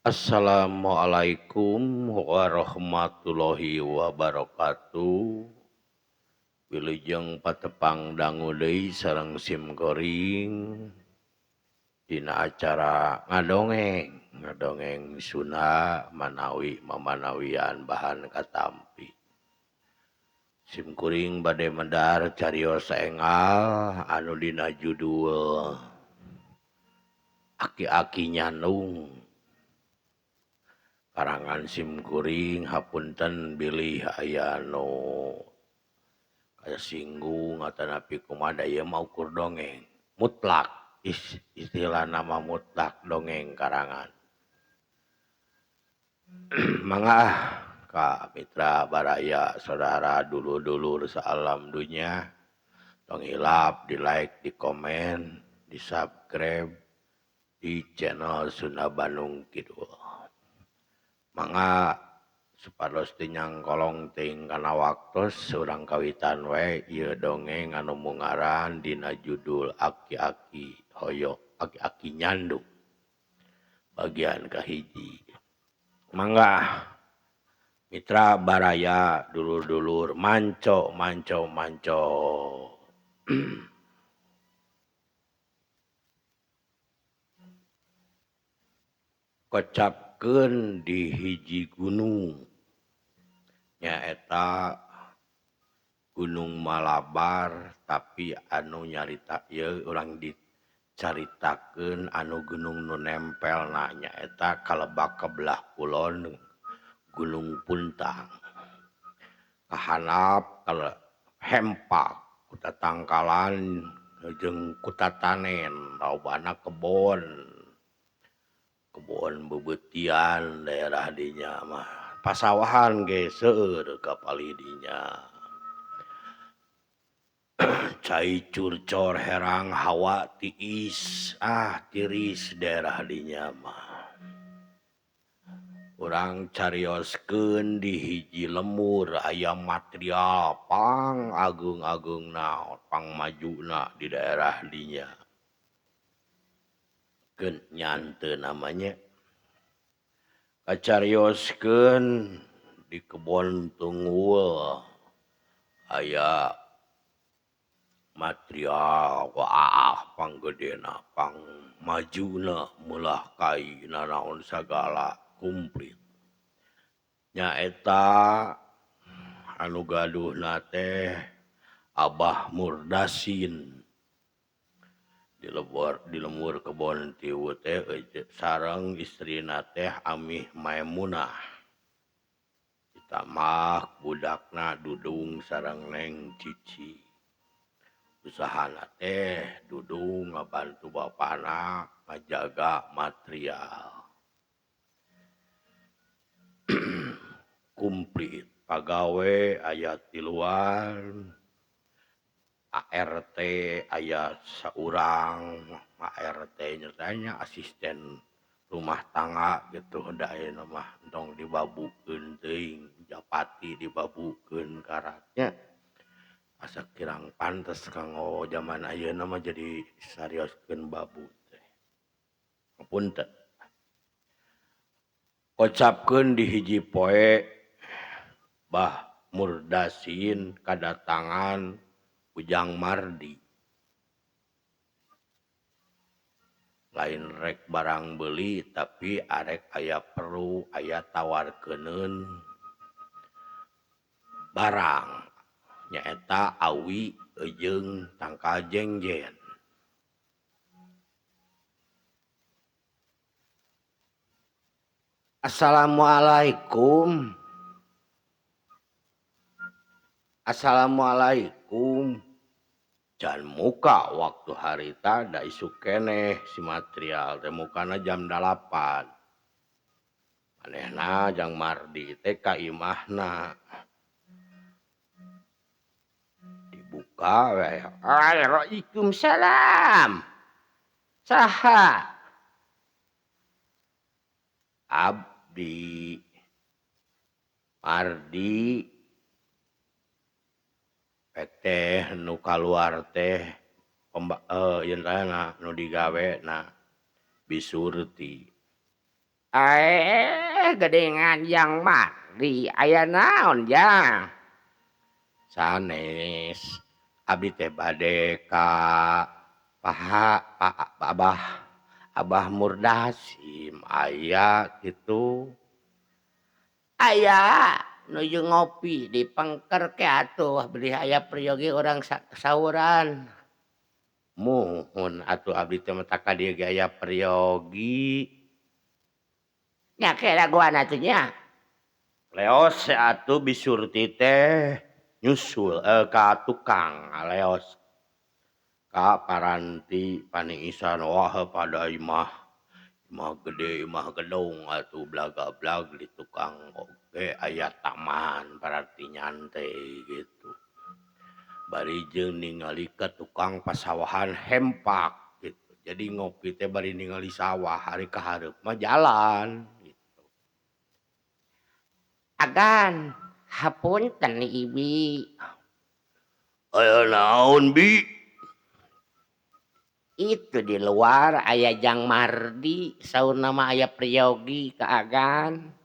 Assalamualaikum warahmatullahi wabarakatuh. Wilujeng patepang dangu deui sareng sim kuring dina acara ngadongeng, ngadongeng Sunda manawi mamanawian bahan katampi. Sim kuring bade medar cariyos enggal anu dina judul Aki-aki Nyandung. Karangan sim kuring hapunten bilih aya nu kasinggung atanapi kumaha ieu mah ukur dongeng mutlak, istilah nama mutlak dongeng karangan. Mangga ah ka mitra baraya saudara dulur-dulur saalam dunya, tong hilap di like, di komen, di subscribe di channel Sunda Bandung Kidul. Mangga supados teu nyangkolong teuing kana waktos urang kawitan we ieu dongeng anu mungaran dina judul Aki-aki Hoyong Aki-aki Nyandung bagian kahiji. Mangga mitra baraya dulur-dulur manco manco manco. Kocapkeun di hiji gunung nyaeta Gunung Malabar, tapi anu nyarita ieu urang dicaritakeun anu gunung nu nempelna nyaeta kalebak ka belah kulon Gunung Puntang. Kahanap hempak ku tatangkalan jeung ku tatanen lobana kebon. Kebon beubeutian daerah dinya mah pasawahan ge seueur ka palih dinya. Cai curcor herang hawa tiis, ah tiris daerah dinya mah. Urang carioskeun di hiji lemur aya material pang ageung-ageungna pang majuna di daerah dinya. Keun nyante namanya. Kacarioskeun di kebon tunggul aya material wah panggedena pang majuna meulah kai nanaon sagala komplit. Nyaeta anu gaduhna teh Abah Murdasin. Di lemur kebon tiwu teh sareng istrina teh Amih Maimunah. Ditambah budakna Dudung sareng Neng Cici. Usahana teh Dudung ngabantu bapana ngajaga material. Komplit pagawe aya tiluan, ART aya saurang, ART nyatanya asisten rumah tangga gitu da ayeuna mah entong dibabukeun teuing, japati dibabukeun karatnya. Asa kirang pantes kanggo jaman ayeuna mah jadi sarioskeun babu teh. Punten. Kocapkeun di hiji poe Bah Murdasin kadatangan Ujang Mardi. Lain rek barang beli tapi arek aya perlu aya tawarkeuneun barang nyaeta awi jeung tangkal jengjen. Assalamualaikum. Assalamualaikum. Can muka waktu harita da isuk keneh si material teh mukana jam 8. Manehna Jang Mardi teh ka imahna. Dibuka we. Waalaikumsalam. Saha? Abdi Mardi. Teh nu kaluar teh nu digawe na Bisurti. Gedengan Jang Mardi aya naon jang? Sanes abdi teh bade ka paha Pak Abah Abah Murdasim aya kitu. Aya nuju ngopi di pengker ke atuh beli aya priyogi urang sauran. Muhun atuh abdi teh mah ka dieu ge aya priyogi. Nya ke laguan atuh nya. Leos atuh bisurti teh nyusul ka tukang leos. Ka paranti paniisan wah pada imah imah gede imah gedung atuh blaga-blag di tukang oge aya taman berarti nyantai gitu. Bari jeung ningali ka tukang pasawahan hempak gitu. Jadi ngopi teh bari ningali sawah hari ka hareup mah jalan gitu. Agan hapunten ibi. Aya naon bi? Itu di luar aya Jang Mardi saurna mah aya priyogi ka Agan.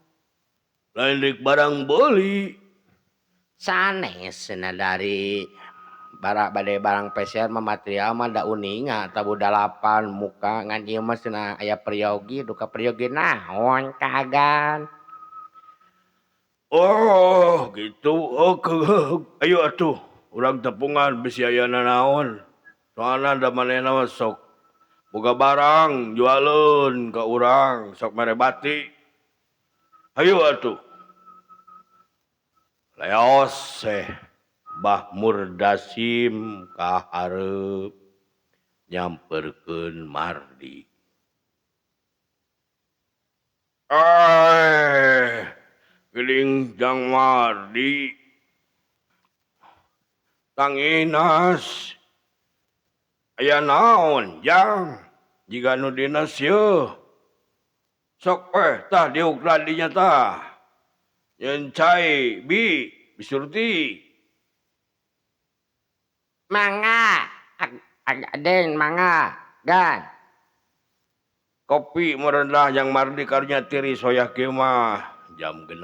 Lain rek barang beuli. Sanes cenah dari bara bade barang peser mah material mah da uninga tabuh dalapan muka ngan ieu mah cenah aya priyogi duka priyogi naon ka Agan. Oh gitu oke ayo atuh urang tepungan bisi aya nanaon. Soalna da manehna mah sok boga barang jualeun ka urang sok mere bati. Hayu atuh. Leos seh Bah Murdasim ka hareup nyamperkeun Mardi. Geuning Jang Mardi. Tanginas. Aya naon jang jiga nu dinas yeuh. Sok tah diuk dinya tah. Nyeun cai bi bisurti. Mangga aden mangga gan. Kopi merendah Jang Mardi karunya tiris hoyah kieu mah. Jam 6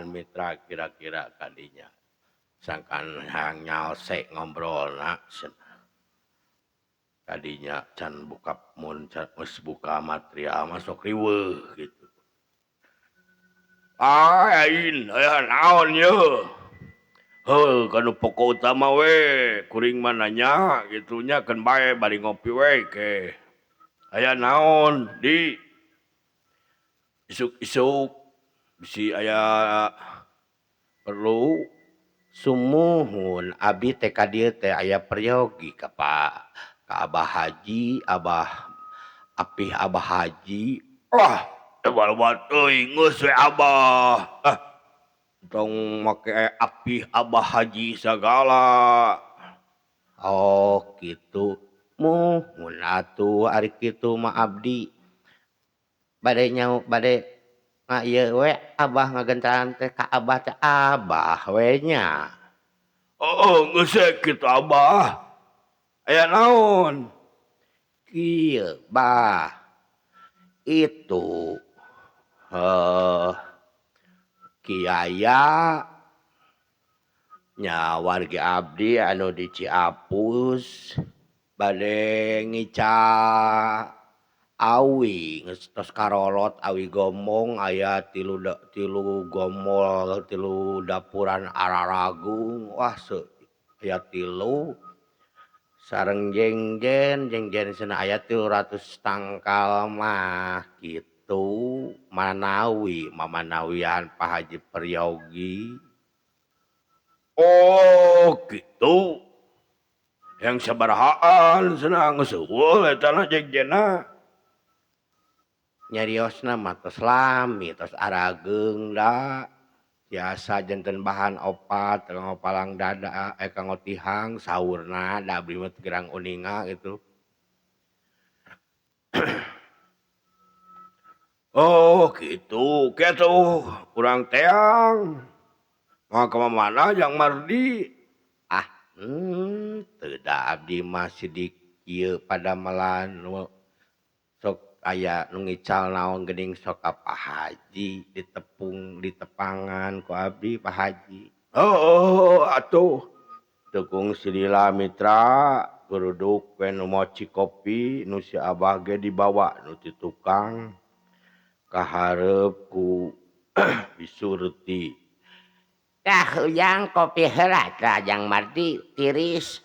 mitra kira-kira kadinya. Sangkan hayang nyalse ngobrolna cenah. Tadinya can buka mun can geus buka material mah sok riweuh gitu. Ain aya naon yeuh. Heuh kanu pokok utama we kuring mah nanya kitu nya keun bae bari ngopi we ke. Aya naon di isuk-isuk bisi aya perlu sumuhun abdi teh ka dieu teh aya priyogi ka Pak ka Abah Haji, Abah Apih Abah Haji. Wah, tebal-bal teuing geus we Abah. Ah, tong make Apih Abah Haji sagala. Oh, kitu. Muhun atuh ari kitu mah abdi. Bade nyau bade ieu we Abah ngagentaran teh ka Abah teh Abah we nya. Oh, geus we kitu Abah. Aya naon? Kieu bah. Itu Kiaya nya wargi abdi anu di Ciapus bade ngica awi geus tos karolot awi gombong aya tilu gomol tilu dapuran araragung wah aya tilu sareng jengjen jengjen cenah aya 300 tangkal mah kitu manawi mamanawian Pak Haji Priyogi. Oh gitu. Yang sabarahaan cenah geus eueuh eta na jengjenna. Nyariosna mah tos lami tos arageung da. Biasa janten bahan opat kanggo palang dada kanggo tihang saurna da abdi mah gerang uninga gitu. Oh gitu, kitu urang teang. Moal ka mana Jang Mardi? Ah, teu da abdi mah sidik ieu padamelan sok Aya nu ngical naon geuning sok ka Pak Haji ditepung ditepangan ku abdi Pak Haji. Oh atuh teu kungsi lila mitra geruduk we nu moci kopi nu si Abah ge dibawa nu ti tukang kahareup ku Bisurti. Tah ujang kopi heula tah Jang Mardi tiris.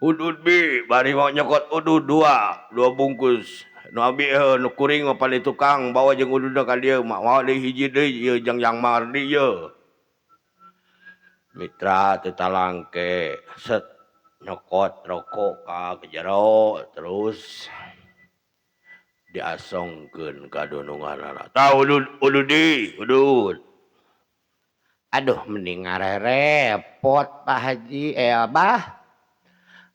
Udud bi bari mau nyokot udud dua bungkus. Nu abi nu kuring mah pan di tukang bawa jeung ududna ka dieu mah mawa deui hiji deui ieu jeung Jang Mardi ieu. Mitra teu talangke set nyokot rokok ka jero terus diasongkeun ka dununganana. Tah udud udud deui udud. Aduh mending ngarerepot Pak Haji Abah.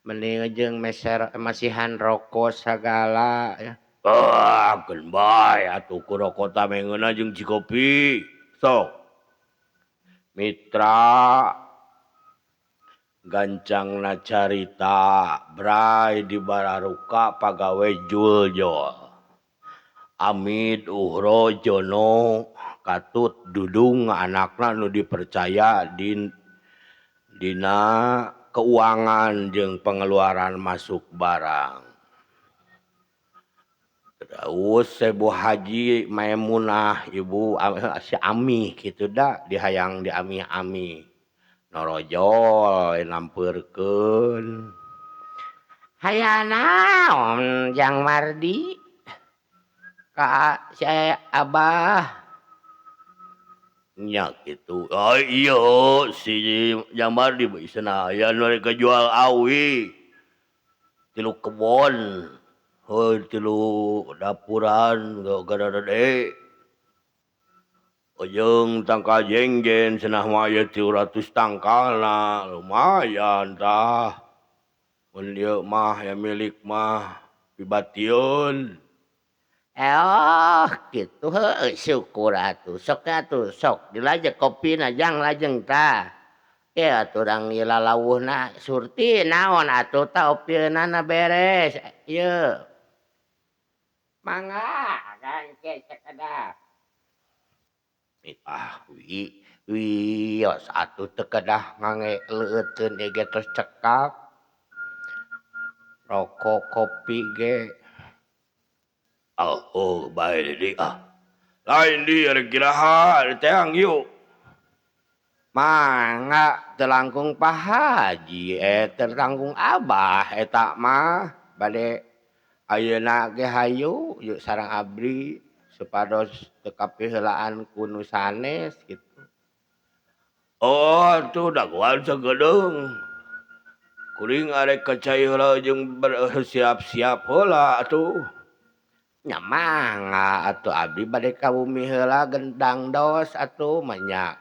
Mending jeung meser masihan rokok sagala ya. Ah, keun bae atuh ku rokok tah mengeuna jeung cikopi. Sok. Mitra gancangna carita bray di bararuka pagawe juljol. Amit Uhro Jono katut Dudung anakna nu dipercaya dina keuangan jeung pengeluaran masuk barang. Terus Ibu Haji Maimunah ibu si Ami kitu da dihayang di ami-ami. Norojol nampeurkeun. Hayang naon Jang Mardi? Ka si Abah. Nya kitu. Oh iya si Jang Mardi cenah aya nu rek jual awi. Tilu kebon. Heuh tilu dapuran garade. Ojeng tangkal jengjen cenah mah aya 300 tangkalna lumayan tah. Mun ieu mah ya milik mah pibatieun. Oh kitu heueuh syukur atuh sok atuh sok dilajeng kopina jang lajeng tah. Ye atuh urang ieu lalawuhna Surti naon atuh tah opieunana beres ieu. Mangga gangke sakedap. Ah wi wios atuh teu kedah ngange leueuteun ieu ge tos cekap. Rokok kopi ge. Oh, bae deui ah. Lain di rek iraha teang yuk. Mangga teu langkung Pak Haji teu langkung Abah eta mah bade ayeuna ge hayu yuk sareng abdi supados teu kapiheulaan ku nu sanes kitu. Oh atuh dagoan sagedeung. Kuring arek ka cai heula jeung bersiap-siap heula atuh. Nya mangga atuh abdi bade ka bumi heula dangdos atuh mah nya.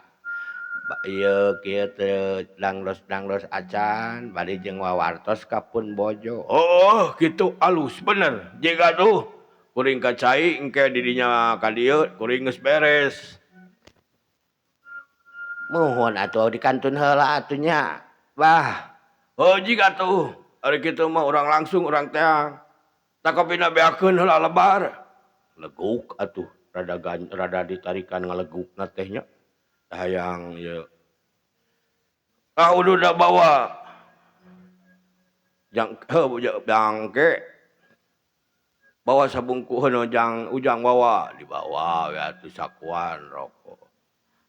Ieu kieu teh dangdos-dangdos acan bari jeung wawartos ka pun bojo. Oh kitu alus bener. Jiga tuh kuring ka cai engke di dinya ka dieu kuring geus beres. Muhun atuh dikantun heula atuh nya. Bah. Oh jiga tuh ari kitu mah urang langsung urang teang. Takopina beakeun heula lebar. Leguk atuh rada rada ditarikan ngalegukna teh nya. Hayang ieu. Ah udah bawa. Jang heuh jangke. Bawa sabungkuheun jang ujang bawa dibawa we atuh sakuan rokok.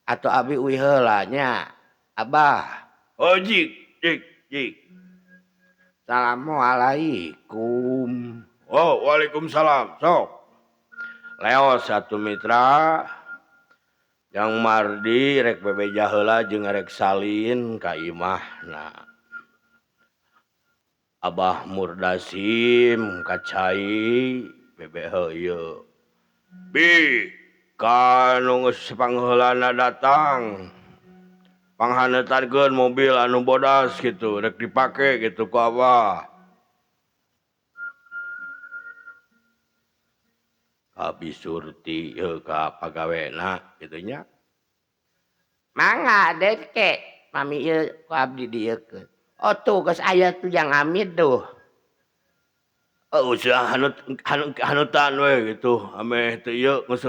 Atuh abi uih heula nya. Abah. Oh jik jik jik. Assalamualaikum. Oh, waalaikumsalam. Sok. Leos satu mitra. Yang Mardi rek bebeja heula jeung rek salin ka imahna. Abah Murdasim ka cai bebe heuh ieu. Bi ka nu geus pangheulana datang. Panghaneutarkeun mobil anu bodas kitu rek dipake kitu ku Abah. Abi Surti ka pagawena kitu nya. Mangga deke mami ieu ku abdi dieukeun. Oh tuh geus aya tuh Jang Amid tuh. Usaha hanutan we gitu ameh teu ieu geus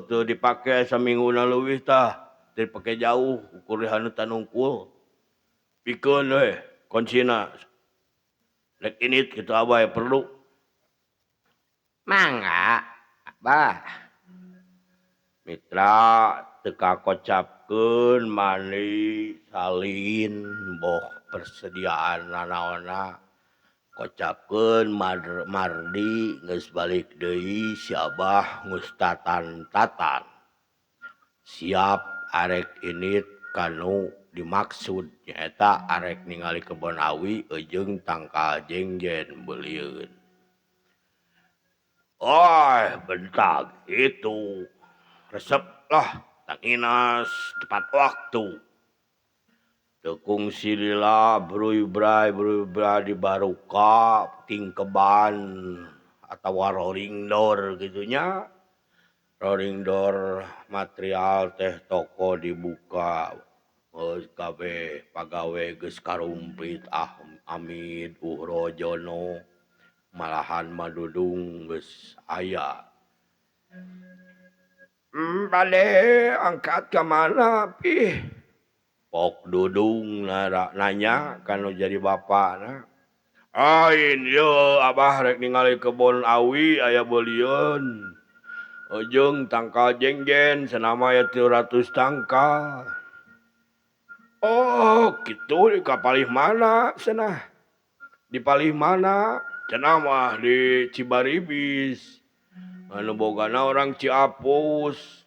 teu dipake saminguna leuwih tah teu dipake jauh ukur dihanutan hungkul pikeun we kuncina rek init kitu abah perlu mangga abah mitra teu kakocapkeun mandi salin boh persediaan nanaonna kocapkeun Mardi geus balik deui si Abah geus tatan-tatan siap arek init kanu dimaksud nyaeta arek ningali kebon awi jeung tangkal jengjen beuliun. Oh, bentak itu resep lah tanginas tepat waktu. Tekung silila bruy-bray bruy-bray dibaruka tingkeban atawa rolling door gitunya. Rolling door material teh toko dibuka. Geus kabeh pagawe geus karumpit ah Amit Uhrojono malahan madudung geus aya. Bade angkat ka mana pih? Pok Dudung nanya kanu jadi bapakna. Ain ye abah rek ningali kebon awi aya beulieun. Jeung tangkal jengjen sanama aya 300 tangkal. Oh, kitu di kapalih mana cenah? Di palih mana? Cenah mah di Cibaribis. Anu bogana orang Ciapus.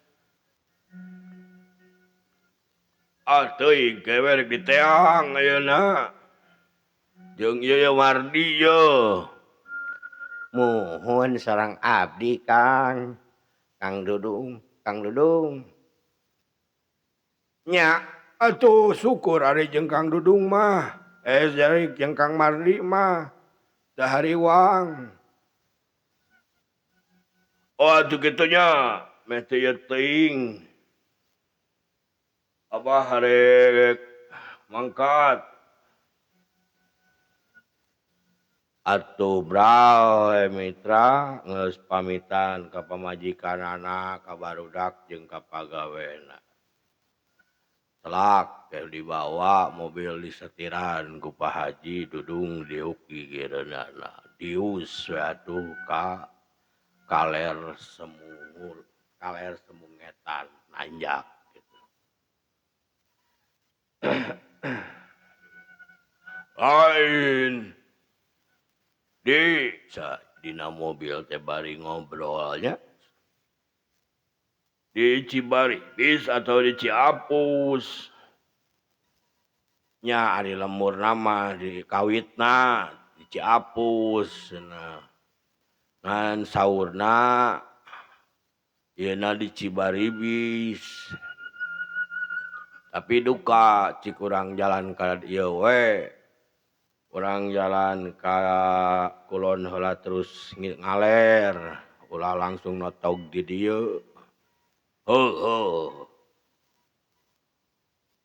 Ah teuing kewe rek diteang ayeuna. Jeung ieu Mardi ye. Muhun sareng abdi Kang. Kang Dudung, Kang Dudung. Nya atuh syukur ari jeung Kang Dudung mah. Jari jeung Kang Mardi mah. Da hariwang. Oh atuh kitu nya, meh teu ieu teuing. Abah rek mangkat. Atuh bral mitra geus pamitan ka pamajikanana, ka barudak jeung ka pagawena. Telak teh dibawa mobil disetiran ku Pak Haji Dudung diuk gigireunana. Dius we atuh ka kaler semungur, kaler semungetan nanjak gitu. Lain di dina mobil teh bari ngobrolnya di Cibaribis atau di Ciapus nya ari lemur nama di kawitna di Ciapus cenah ngan saurna yeuna di Cibaribis tapi duka cik urang jalan ka ieu we urang jalan ka kulon heula terus ngaler ulah langsung notog di dieu. Heuh.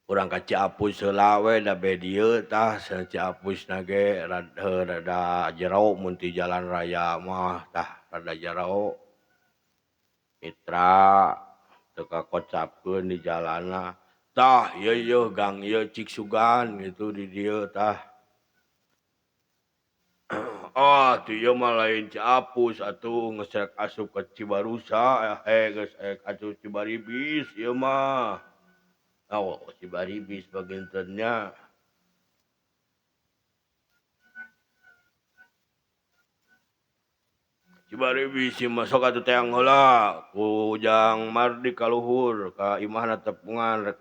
Urang ka Ciapus heula we da be dieu tah Ciapusna ge rada jero mun ti jalan raya mah tah rada jero. Mitra teu kakocapkeun di jalanna. Tah ieu yeuh gang ieu cik sugan gitu di dieu tah. Ah, ti ieu mah lain Ciapus atuh geus rek asup ka Cibarusa, geus rek asup Cibaribis ieu mah. Oh, Cibaribis baginten nya. Cibaribis ieu mah sok atuh teang heula ku Ujang Mardi ka luhur ka imahna tepungan rek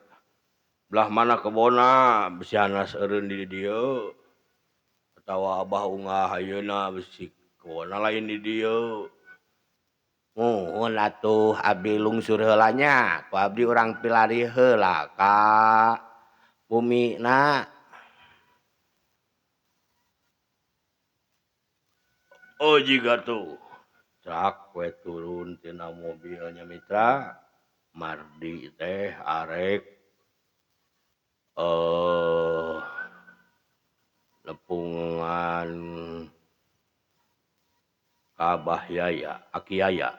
belah mana kebonna besiana seureun di dieu. Atawa abah unggah ayeuna besi kebonna lain di dieu. Muhun atuh abdi lungsur heula nya, ku abdi urang pilari heula ka bumina. Oh jiga tuh. Trak we turun tina mobilnya mitra. Mardi teh arek lepungan Ka Abah Yaya, Aki Yaya.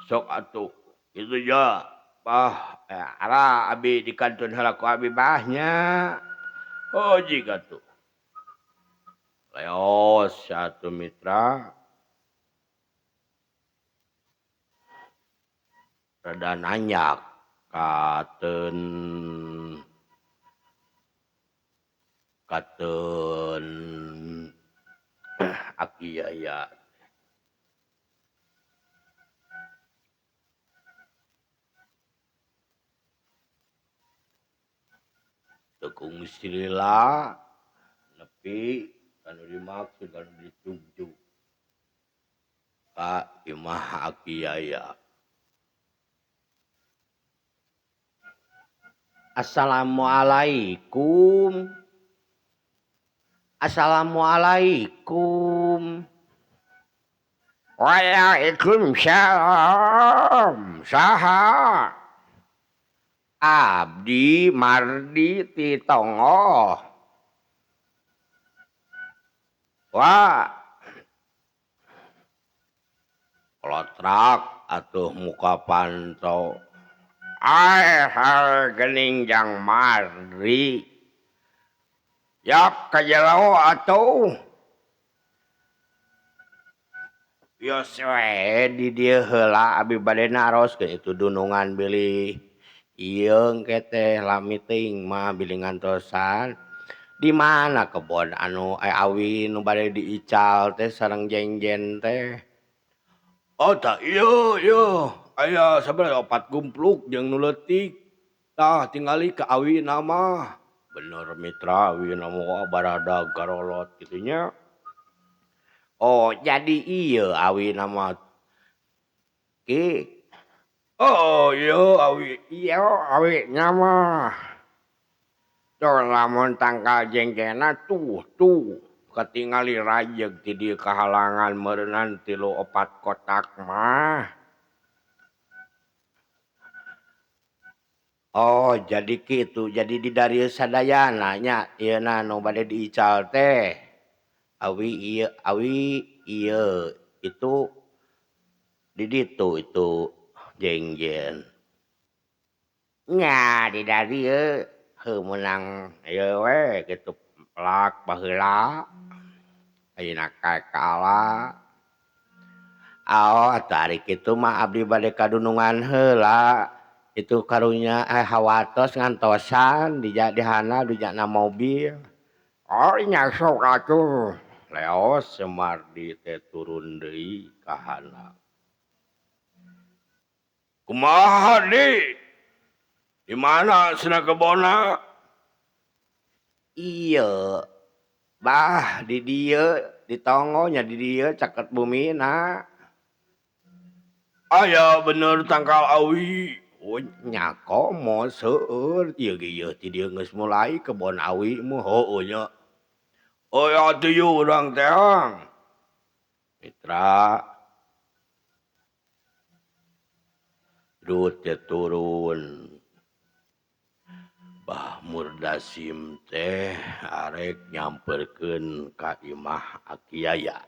Sok atuh kitu ja. Bah, ara abi dikantun heula ku abi bah nya. Oh jiga tuh. Leos satu mitra. Rada nanyak katen katen Aki Yaya. Tekung silila nepi kanu dimaksud kanu dituju ka imah Aki Yaya. Assalamualaikum. Assalamualaikum. Waalaikumsalam. Saha? Abdi Mardi ti Tongoh. Wah. Kolotrak atuh muka panto. Ai hal gening jang Mardi. Yap kajelo atuh. Yos we di dieu heula abi bade naroskeun itu dunungan bilih ieu engke teh lami teuing mah bilih ngantosan. Di mana kebon anu awi nu bade diical teh sareng jengjen teh? Oh tah ieu ieu aya sabaraha opat gumpluk jeung nu leutik. Tah tingali ka awina mah. Bener mitra awina mah baradag garolot kitu nya. Oh jadi ieu awina mah. Ki. Oh ieu awi ieu awina mah. Tuh lamun tangkal jengkena tuh tuh katingali rajeg ti dieu kahalangan meureunnan 3-4 kotak mah. Oh jadi kitu, jadi di darieu sadayana nya ieuna nu bade diical teh. Awi ieu awi ieu itu di ditu itu jengjen. Nya di darieu heuh meunang ieu we kitu pelak baheula. Ayeuna kae kaala. Oh atuh ari kitu mah abdi bade kadunungan heula. Itu karunya hawatos ngantosan di dihana dijana mobil. Oh nya sok atuh. Leos Mardi teh turun deui ka handap. Kumaha di? Di mana cenah kebonna? Ieu. Bah di dieu di tonggo nya di dieu caket bumina. Aya bener tangkal awi. Oh nya komo seueur ieu ge ieu ti dieu geus mulai kebon awi mah heueuh nya. Oh atuh ieu urang teh. Mitra Rut teh turun. Bah Murdasim teh arek nyamperkeun ka imah Aki Yaya.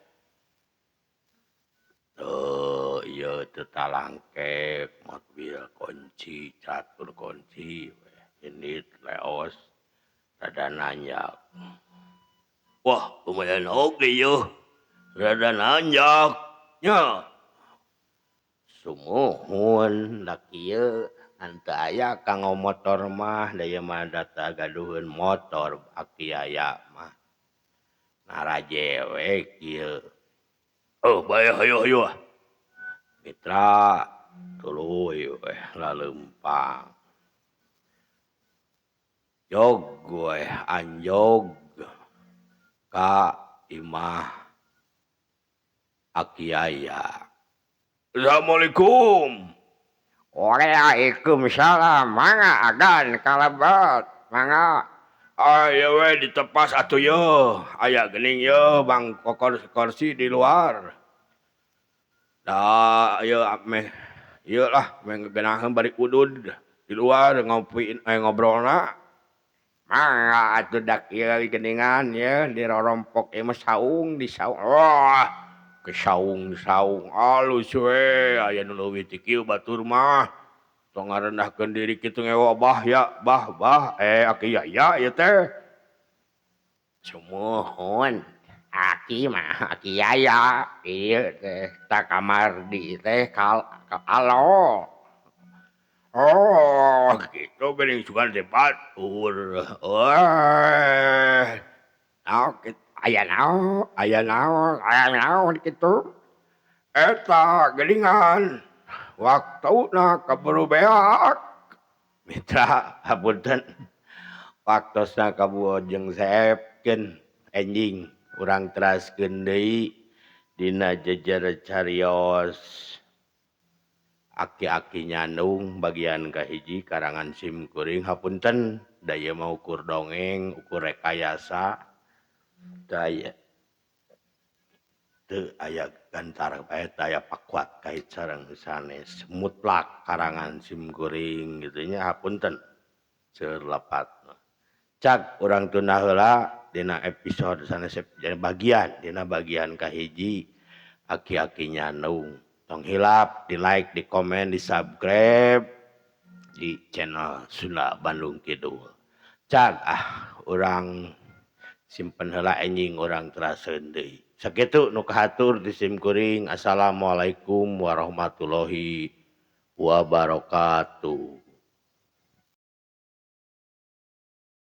Teu ieu teu talangkek mobil kunci catur kunci we indit leos rada nanjak. Wah lumayan oge yeuh rada nanjak nya. Sumuhun da kieu teu aya kanggo motor mah da ieu mah da teu gaduheun motor Aki Yaya mah. Naraje we kieu. Oh bae hayo hayo. Mitra tuluy we laleumpang. Jog we anjog ka imah Aki Yaya. Assalamualaikum. Waalaikumsalam. Mangga agan kalebet. Mangga. Aya we ditepas atuh yeuh. Aya geuning yeuh bang kokor kursi di luar. Da ieu meh ieu lah meh ngeunaheun bari udud di luar ngopi ngobrolna. Mangga atuh dak ieu geuningan yeuh dirorompok ieu mah saung di saung. Wah, Ke saung-saung alus we aya nu leuwih ti kieu batur mah. Tong ngarendahkeun diri kitu ngewa bah ya bah bah aki yaya ieu teh. Sumuhun aki mah aki yaya ieu teh ta kamardi teh kal alo. Oh kitu geuning sugan teh batur. Aya naon aya naon aya naon kitu. Eta geuningan waktuna kaburu beak. Mitra hapunten waktosna kaburu jeung seepkeun enjing urang teraskeun deui dina jejer carios. Aki-aki nyandung bagian kahiji karangan sim kuring hapunten da ieu mah ukur dongeng ukur rekayasa teu aya gantar bae teu aya pakuat kait sareng sanes mutlak karangan sim kuring kitu nya hapunten seueur lepatna. Cag urang tunda heula dina episode sanes bagian dina bagian kahiji aki-aki nyandung. Tong hilap di like, di komen, di subscribe di channel Sunda Bandung Kidul. Cag urang simpen heula enjing urang teraseun deui. Sakitu nu kahatur di sim kuring. Assalamualaikum warahmatullahi wabarakatuh.